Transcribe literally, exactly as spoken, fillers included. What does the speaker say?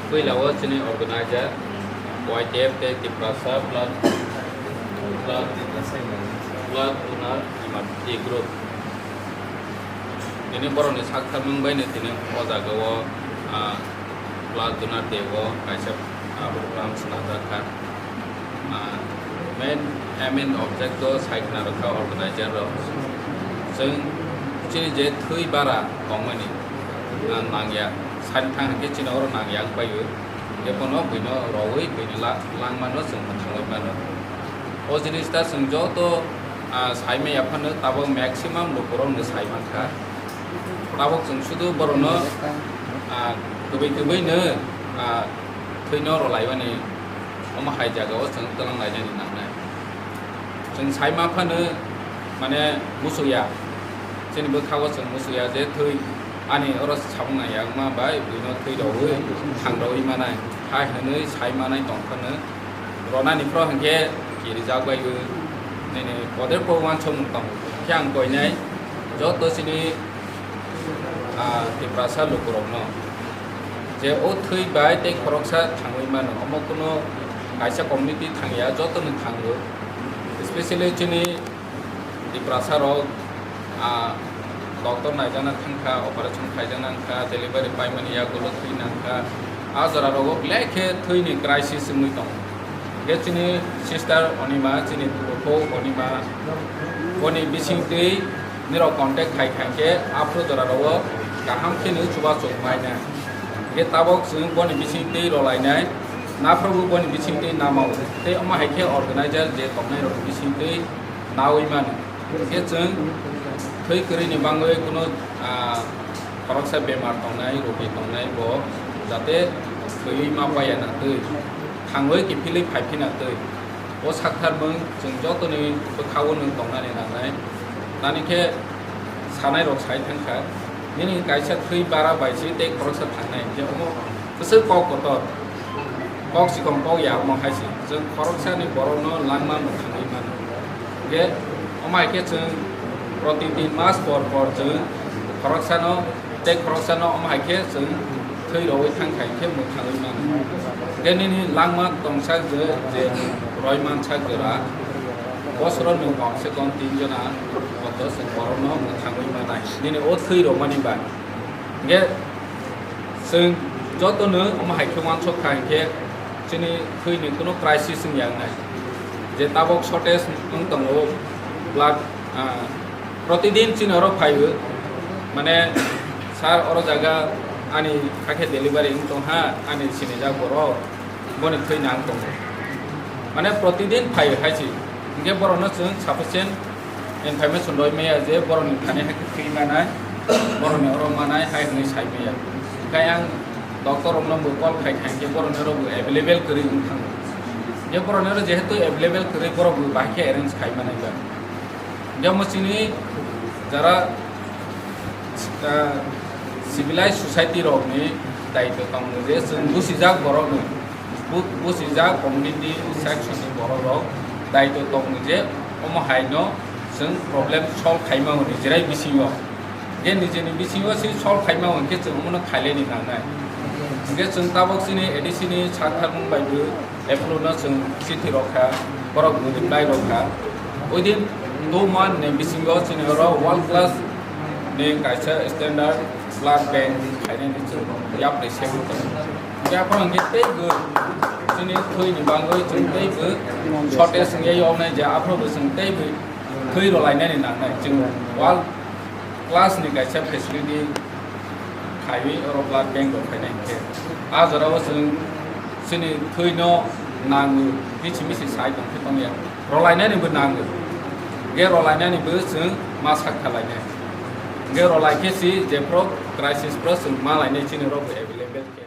Puila o chini organizer Y T F tei Tiprasa Blood, Blood, Blood Donor Emergency Group. Tini borokni sak tharmung bai no tini o jaga o, ah, Blood Donor Day o kaisa, ah, program swnamjak kha. Ah, main aim and object o sai khna rwkha organizer rok. Chwng chini je thwi bara tongmani, ah, nangya, sani thang hwnkhe chini oro nangya wng paio. Hwnkhe bono buino rowui buini la-, langmano chwng mwthangwi mano. O jinis ta chwng joto, ah, saimaya phano tabuk maximum lukurokno sai mankha. Tabuk chwng sudu borokno, ah, kwbwi kwbwino, ah, thwino rwlaimani omo hai jagao chwng twlang lainani nangnai. Chwng sai ma phano mane musuya, chini bwkhago chwng musuya je thwi ani oro samung nangya wngma bai buino thwi rogwi thang rogwi manai hai hwnwi sai manai tong phano. Ronani phro hwnkhe kirijak bai o nini poder po uansukmung tongo. Hwnkhe ang koinai joto chini, ah, Tiprasa lukurokno je o thwi bai tei khoroksa thangwi mano, omo kuno kaisa community thangya, jotono thango. Especially chini Tiprasa rok, ah, doctor naijana thangkha, operation khaijakna wngkha, delivery paimani yagulo thwi nangkha. A jora rogo belai khe thwini crisis wngwi tongo. Hwnkhe chini sister Onima, chini bupho Onima, boni bisingtwi nirok contact khai khai khe aphuru jora rogo kaham kheno chubachu maina. Hwnkhe tabok chwng boni bisingtwi rolainai, naphrogo boni bisingtwi namao. Tei omo hai khe organizer je tongnai rokni bisingtwi nawi mano. Hwnkhe chwng thwi kwrwini bangwi kuno, ah, khoroksa bemar tongnai, rogi tongnai bo jate thwiwi ma paiya na twi, thangwi kiphilwi phai phina twi. O saktharmung chwng jotoni bwkhao nwng tongnani nangnai. Tani khe sanai rok sai thangkha, nini kaisa thwi bara bai si tei khoroksa thangnai, je omo bwswk kok kotor. Kok sikon kok ya omo hai se. Chwng khoroksani borokno langma mwthangwi mano. Hwnkhe omo hai khe chwng protidin mas por por chwng khoroksano tei khoroksano omo hai khe chwng thwi rogwi thang khai khe mwthangwi mano. Hwnkhe nini langma tongsak je, je roi mansak jora bosoro nwng kom se kom tin jona kotor chwng borokno mwthangwi manai. Nini o thwi rwmani bai. Hwnkhe chwng jotono omo hai khe uansuk kha hinkhe chini thwini kuno crisis wngya wngnai. Je tabok shortage wng tongo blood, ah, protidin chini oro phaio, mane, "Sir, oro jaga ani hakhe delivery wng tong ha, ani sinijak borok." Boni thwi nang tongo. Mane protidin phai hai se. Hinkhe borokno chwng sufficient information roi maya je borokni thani hai khe thwi manai, borokni oro manai hai hwnwi sai maya. Hinkhe ang doctor rokno bo call khai khai hinkhe borokni oro bo available kwrwi wng thango. Je borokni oro jehetu available kwrwi borok bo bahai khe arrange khai manai ba. Jamo chini jara, ah, civilized society rokni daitw tongo je chwng busijak borokno, bu-, busijak community section ni borok rok daitw tongo je omo hai no chwng problem solve khaima hwnwi jerai bisingo. Je nijini bisingo se solve khaima hwnkhe chwng omono khaileni nangnai. Hwnkhe chwng tabok chini A D C ni sak tharmung bai bo Apollo no chwng chithi rok kha, borok bo reply rok kha. Within two month ni bisingo chini oro world class ni kaisa standard blood bank khainani chwng yapri se wngkha. Hwnkhe aphuru hwnkhe teibo chini thwini bagwi chwng teibo shortage wngya yoknai je aphuru bo chwng teibo thwi rwlainani nangnai. Chwng world class ni kaisa facility khaiwi oro blood bank rok khainai hinkhe. A jorao chwng chini thwino nango, bichi michi sai tongkhe tongya. Rolainani bo nango. Ge rolainani bo chwng ma sak khalainai. Ge rolaikhe si jephru crisis phru chwng ma lainai chini rok bo available khe.